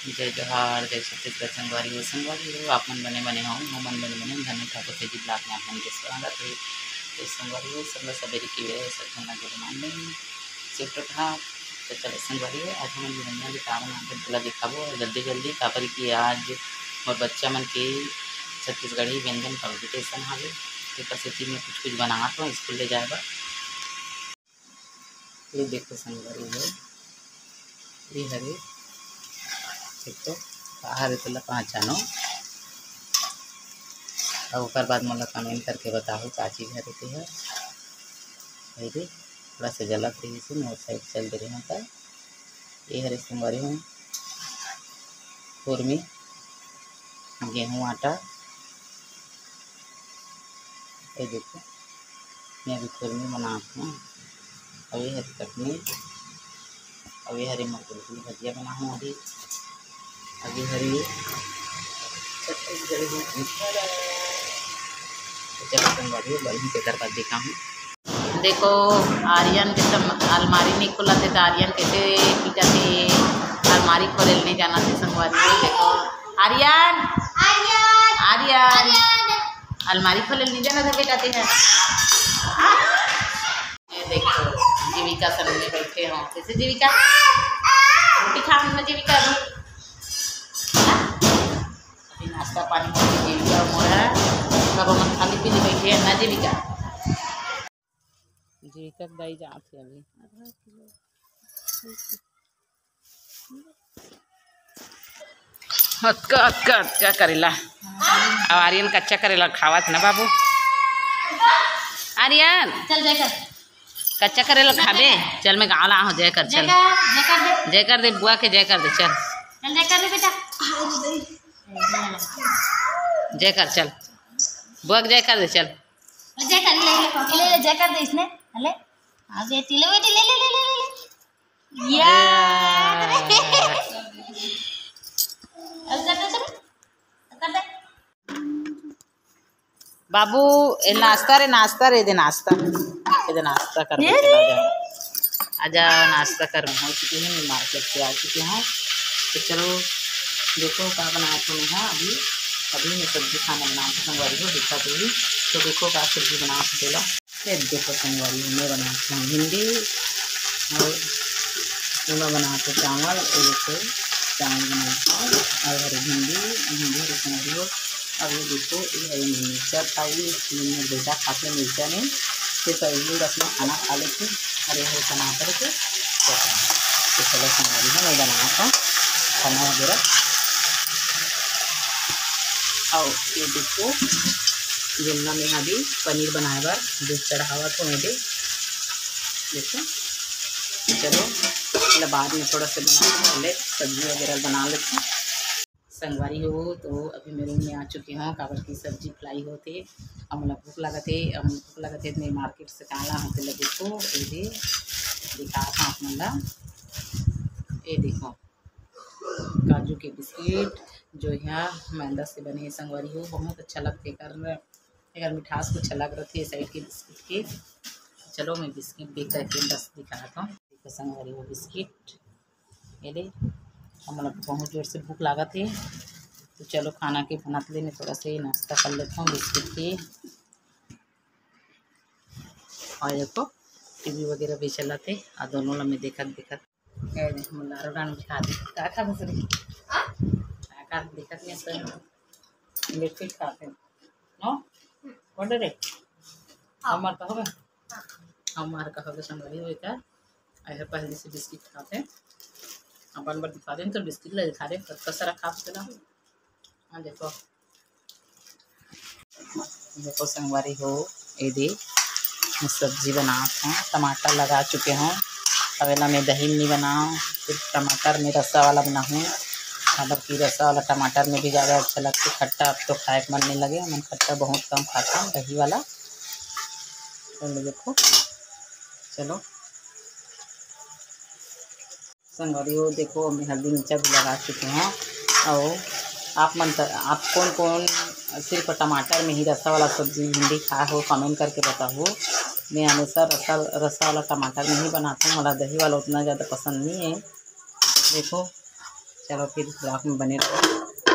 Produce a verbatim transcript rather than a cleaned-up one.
जय जोहार, जय छत्तीसगढ़ संगवारी हो। संगवारी हो, आप मन बने बने हो, हमन बने बने, धनु ठाकुर के जी vlog में आप मन के स्वागत है। तो संगवारी हो, सबला सबेरे के बेरा, सब झन ला good morning, सुप्रभात। तो चलो संगवारी हो, आज हमन बिरंगा ले का बनाबो, तेला दिखाबो, और जल्दी जल्दी, काबर कि आज मोर बच्चा मन के छत्तीसगढ़ी व्यंजन competition हवे, तेकर सेती मैं कुछ कुछ बनात हूँ स्कूल ले जाए बर। ये देखो संगवारी हो, ये हरे, एक तो बाहर है, तेला पहचानो, और ओकर बाद मोला comment करके बताओ का चीज हरे ते है। ये दे, थोड़ा सा जलत रही से, मैं side चल दे रही हूँ। ये हरे संगवारी हो, खुरमी, गेहूं आटा, ये देखो, मैं अभी खुरमी बनात हूँ। अभी हरी चटनी, अभी हरी मटर की भजिया बनाहूँ। अभी, अभी हरी छत्तीसगढ़ी भजिया। तो चलो संगवारी हो, बनही तेकर बाद दिखाहूँ। देखो, आर्यन के सम-, अलमारी नहीं खुलत हे, तो आर्यन कैसे पीटत हे, अलमारी खोले ले नहीं जानत हे संगवारी हो। देखो, आर्यन, आर्यन, आर्यन, अलमारी खोले ले नहीं जानत हे बेटा ते है। ये देखो, जीविका सामने बैठे हो, कैसे जीविका, रोटी खाओ ना जीविका, अभी। अभी नाश्ता पानी करके जीविका मोर है, सब हमन खाली पीली बैठे हैं ना जीविका। जीविका के दाई जात हे अभी। अतका, अतका, अतका करेला। अब आर्यन कच्चा करेला खावत ना बाबू। आर्यन, चल जय कर। कच्चा करेला खाबे? चल, मैं गाँव ला हूँ, जय कर, चल। जय कर, जय कर दे। जय कर दे, बुआ के जय कर दे, चल। चल जय कर दे बेटा। जय कर, चल। बुआ के जय कर दे, चल। जय कर, ले, ले, ले, ले, जय कर दे इसने। ले, आ गए, टिले बेटी, ले, ले, ले, ले, ले, ले। या। अब कर दे, कर दे। बाबू, ए नाश्ता रे, नाश्ता रे, दे नाश्ता। ए दे नाश्ता कर, ये चला रे। जा। आजा, नाश्ता कर, मैं हो चुकी हूँ, मैं मार्केट से आ चुकी हूँ। तो चलो, देखो का बनात हूँ मैं, हाँ, अभी, अभी मैं सब्जी खाना बनात हूँ, संगवारी हो, देखा तो ही। तो देखो का सब्जी बनात हूँ, चलो। ये देखो संगवारी हो, मैं बनात हूँ भिंडी और मैं बनात हूँ चावल, ये देखो चावल बनात हूँ और हरी भिंडी, भिंडी हरी संगवारी हो। अब ये देखो, ये हरी मिर्चा था, ये मेर बेटा खाते मिर्चा नहीं, फिर तो ये रस में खाना खा लेते। और ये हरे टमाटर के चटनी। तो चलो संगवारी हो, मैं बनात हूँ खाना वगैरह। और ये देखो, जेन ला मैं अभी पनीर बनाए बर दूध चढ़ावत हूँ, ये दे, देखो। चलो, एला बाद में थोड़ा सा बनाते हैं, पहले सब्जी वगैरह बना लेते हैं। संगवारी हो, तो अभी मैं रूम में आ चुकी हूँ, काबर की सब्जी फ्राई होथे। अब मोला भूख लागत हे, अब भूख लागत हे, तो मैं मार्केट से काला होते लगे तो ये दे दिखात हूँ आप मन ला। ये देखो, काजू के बिस्किट जो यहाँ मैदा से बने हे संगवारी हो, बहुत अच्छा लगथे एकर, एकर मिठास कुछ अलग रथे साइड के बिस्किट के। चलो मैं बिस्किट देख करके बस दिखात हूँ। देखो संगवारी हो बिस्किट, ये दे, हमन ला बहुत जोर से भूख लागत हे, तो चलो खाना के बनात ले मैं थोड़ा से नाश्ता कर लेता हूँ बिस्किट के। और देखो टीवी वगैरह भी चलत हे, और दोनों ला मैं देखत देखत ए, हमन ला आलू डाल के खा दे। का खा बस रे? हाँ? का खा दिक्कत नहीं है तो। बिस्किट खाते हैं। नो? बोल रे। हाँ। हमार का होगा? हाँ। हमार का होगा संगवारी हो का? ऐसे पहले से बिस्किट खाते हैं। अपन बर दिखा दें तो बिस्किट ले दिखा दे। कतका सारा खा सकेला। हाँ, देखो। देखो संगवारी हो, ये दे, मैं सब्जी बनात हूँ, टमाटर लगा चुके हूँ। अब एला मैं दही में नहीं बनाऊँ, सिर्फ टमाटर में रसा वाला बनाऊँ, काबर कि रसा वाला टमाटर में भी ज़्यादा अच्छा लगता है। खट्टा अब तो खाए के मन नहीं लगे, मैं खट्टा बहुत कम खाता हूँ, दही वाला। तो ये देखो, चलो। संगवारी हो, देखो, मैं हल्दी मिर्चा भी लगा चुके हैं। और आप मन त-, आप कौन कौन सिर्फ टमाटर में ही रसा वाला सब्जी, भिंडी खाए हो, comment करके बताओ। मैं हमेशा रसा, रसा वाला टमाटर में ही बनाता हूँ, मोला दही वाला उतना ज़्यादा पसंद नहीं है। देखो, चलो फिर ब्लॉग में बने रहो।